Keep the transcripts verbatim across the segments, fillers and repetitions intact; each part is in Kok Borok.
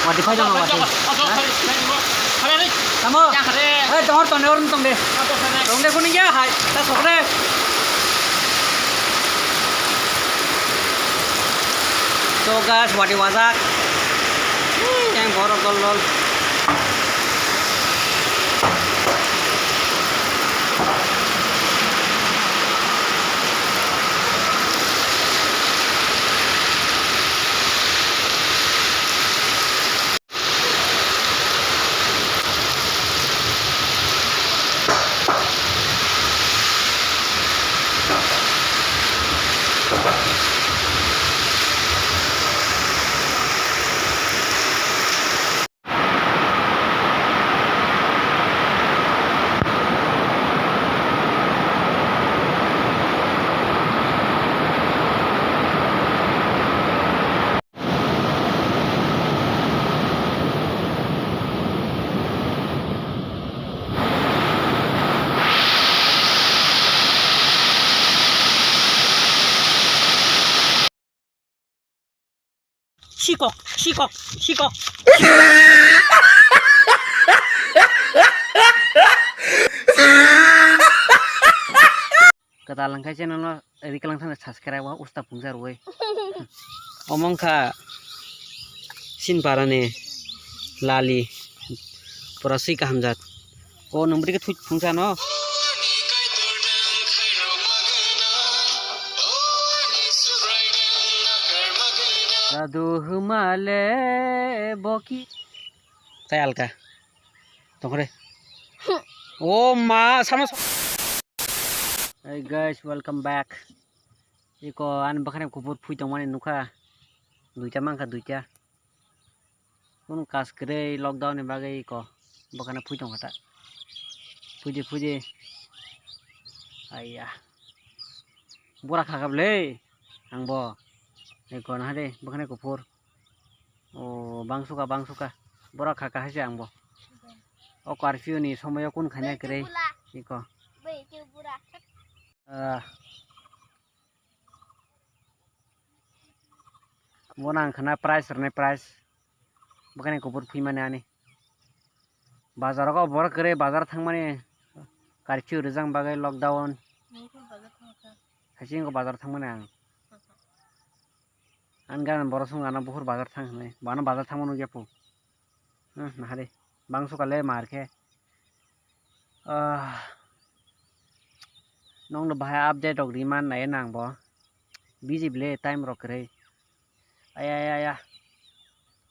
Wati phai dong, wati. Tamo. Hai, tongor tong de, orong tong de. Tong de, kuning ya, hai. Ta sok de. So, guys, wati wajak. Ih, yang borok dol dol. Sikok, sikok, sikok. Kwtal wngkha channel no riklang thani subscribe o usta pungsa rwui. Omo wngkha Sinpara ni Lali, pura swi kaham jat. O nwng bwrwi khe thwi phungsa no. Jadu hwmale boki. Tai alka. Tongkore. O ma, sama. Hey guys, welcome back. Iko ani bwkhani kuphur phui tongmani nukha. Duita mankha, duita. Kunu kas kwrwi lockdown ni bagwi iko bwkhani phui tongkha ta. Phuidi, phuidi. Aiya. Bora khakha bwle. Ang bo. Iko nahade bwkhani kuphur. O bangsuka, bangsuka. Bora khakha hai se ang bo. O curfew ni somoyo kun khanya kwrwi. Iko. Ah. Bo nang khana price rwnai price. Bwkhani kuphur phuimani ani. Bazar o borok kwrwi bazar thangmani. Curfew rijak bagwi lockdown. Nang khe bazar thangkha. Haising ko bazar thangmani ang. Ani gana borok song ano buphur bazar thang hinwi. Bano bazar thangma nukya po. Hmm, nahari. Bangsuka le mar khe. Ah. Nongno bahai update rok riman nai nang bo. Busy bele time rok kwrwi. Aya, aya, aya.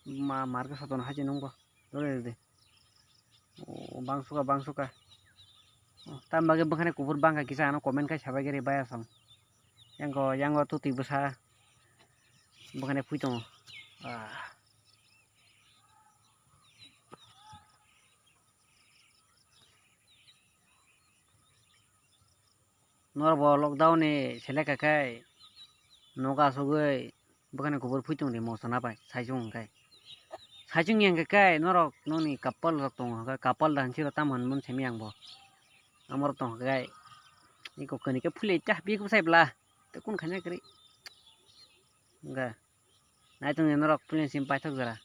Ma, mar khe sotono hachi nung bo. Dole de. O, bangsuka, bangsuka. O, tam bagwi bwkhani kuphur bangkha kisa ano comment khai sabai gari baya song. Yang ko, yang ko tuti bwsa. Bwkhani phui tongo. Ah. Norok bo lockdown ni selek kai kai nogo asugwi bwkhani kubur phui tongdi moso na bai saichung hwnkhe. Saichung yang kai kai norok noni couple rok tongo hwnkhe couple da hinwi rok tamo hinwi simi ang bo. Amorok tong hwnkhe iko kani khe phulai cha bikhe bwsai bwla tei kun khaina kwrwi hwnkhe. Naitung ni norok puilin sim paithok jora.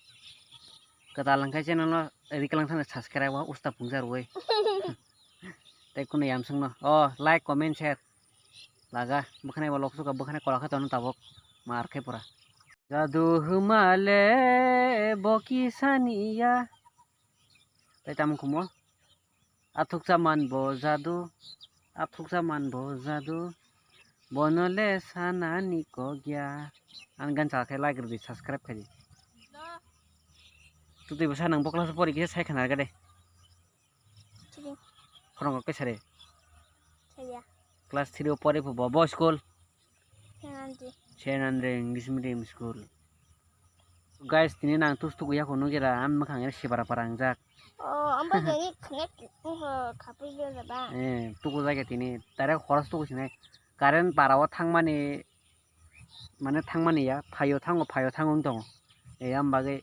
Kwtal hwnkhe channel no riklang thani subscribe o usta pungsa rwui. Tei kunu yamsung no. O like, comment, share. Laga bwkhani bo loksuka bwkhani kola khe tono tabuk mar khe pura. Jadu hwmale bo kisani ya. Tei tamo khumo. Athuksa man bo jadu, athuksa man bo jadu, bono le sanani kok ya. Ani gan chal khe like rwdi, subscribe khaidi. Tutui bwsa nang bo class pori kisa sai khana gade. Three. Khorang kok kisa re. Saya. Class three o pori phu bo, bo school. Senandri. Senandri English Medium School. Guys, tini nang tus tuku yako nugera, am makhang er sibara parang jak. Oh, ambo jani khnek, uh, khapui dia jaba. Eh, tuku jake tini, tare khoros tuku sinai. Current para o thangmani, mane thangmani ya, phaio thango, phaio thango wng tongo. Eh, am bagwi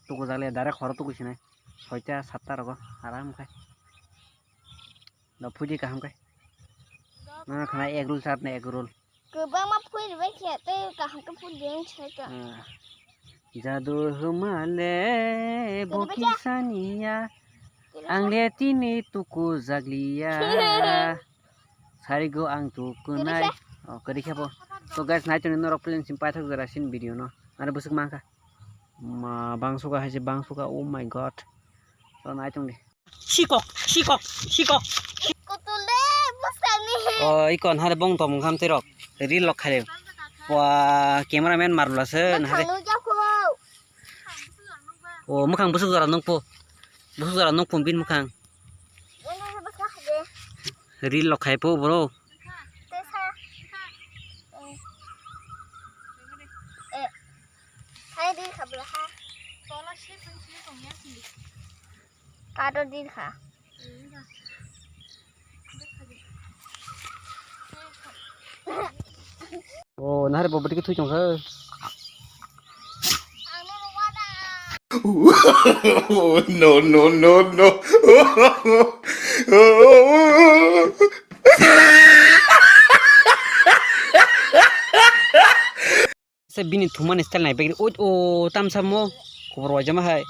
tuku jak le, direct horo tuku sinai. Soita satta rogo, aram khai. No phuidi kaham khai. Nono khana egg roll chat na egg roll. Kwbangma phui rwbai khe tei kaham khe phui de wng sai ka. Ah. Jadu hwmale bo kisaniya, ang le tini tuku jakliya. Sarigo ang tukunai. Oh, kwrwi khe bo. To guys, nai tongdi norok plan sim paithak jora sin video no. Are bwswk mankha. Ma bangsuka hai se bangsuka, oh my god. To nai tongdi. Sikok, sikok, sikok. Kutule bwsani. Oh, iko nhare bong tom kham tirok. Reel lok khaile. Wa cameraman marula se nhare. Thangno jako. Oh, mwkhang bwswk jora nukpo. Bwswk jora nukpo bin mwkhang. Reel lok khai po bro. Hai di khabla ha. Kado din kha. Oh, nahar bo bwtwi thui tong kha. No, no, no, no. Se bini thumani style nai begini. O, o, tamsa mo. Khobor waijama hai.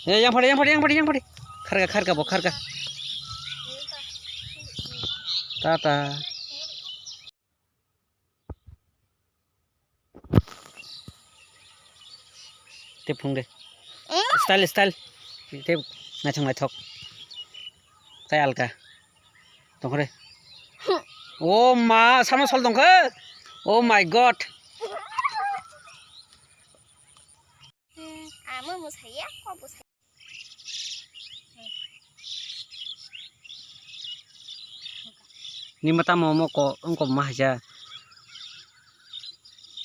E, yang phade, yang phade, yang phade, yang phade. Kharga, kharga bo, kharga. Tata. Te phung de. Eh? Style, style. Te naithok, naithok. Tai alka. Tongkhore. Oh ma, sama sol tongkha. Oh my god. Amo mo saya, ko bo saya. Ni mata mo mo ko, ongko ma haja.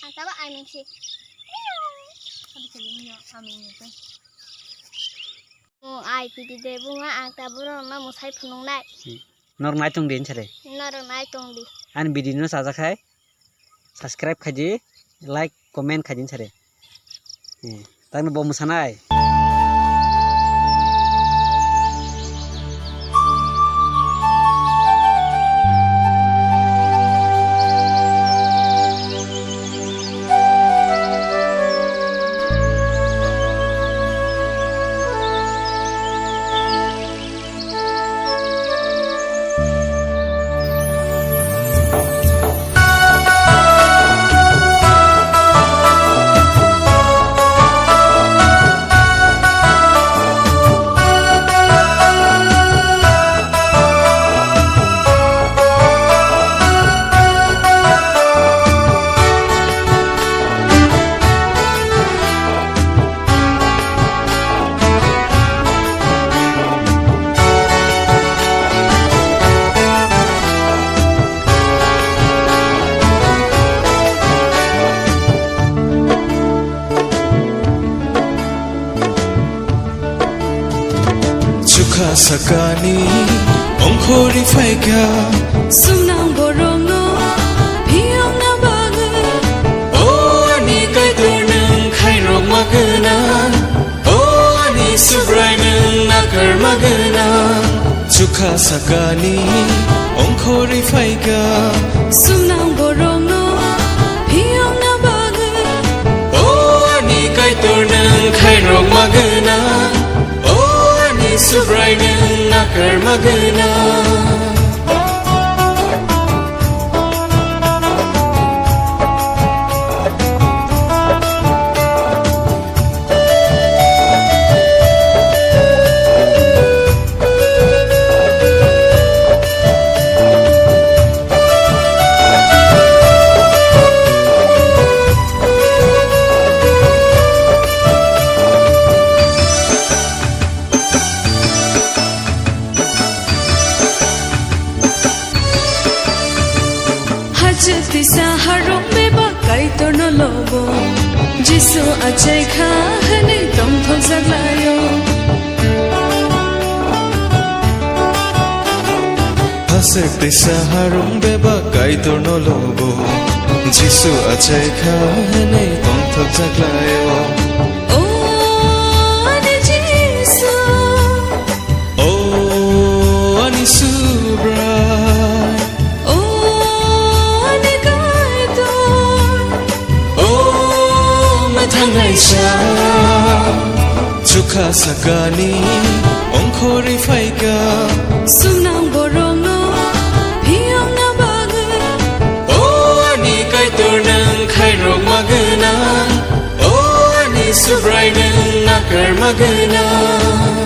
Ang taba ai mengsi. Mo ai pidi de bunga ang ta borok no mwsai phunuknai. Norok nai tong di hinsa de. Norok nai tong di. Ani video no sajak hai subscribe khai di, like, comment khai di hinsa de. Eh, tang bo mwsanai. Chukha sakani ongkhorwi phaikha. Swnang borokno phiyokna bagwi. O ani Kaitor nwng khairokma gwnang. O ani Subrai nwng nakarma gwnang. Chukha sakani ongkhorwi phaikha. Swnang borokno phiyokna bagwi. O ani Kaitor nwng khairokma gwnang. O ani Subrai nwng nakarma gwnang. Hachwk tisa harok bebak Kaitorno lobo. Jisu achaikha hwnwi tongthokjak laio. Hachwk tisa harok bebak Kaitorno lobo. Jisu achaikha hwnwi tongthokjak laio. O ani Jisu. O ani Subrai. O ani Kaitor. O mwthangwi Chukha sakani ongkhorwi phaikha. Swngnang borokno phiyokna bagwi. O ani Kaitor, nwng khairok magwnang. O ani Subrai, nwng nakarma gwnang.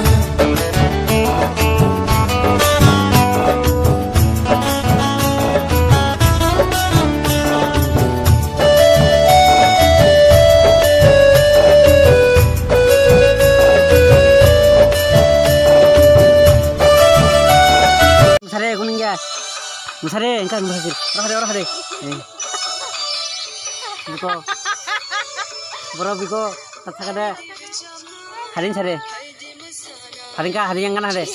Mwsari, kuning ya. Mwsari, engka mwsari. Ora hade, ora hade. Eh. Biko. Boro biko. Saka de. Haring sare. Haring ka, haring yang kana hade.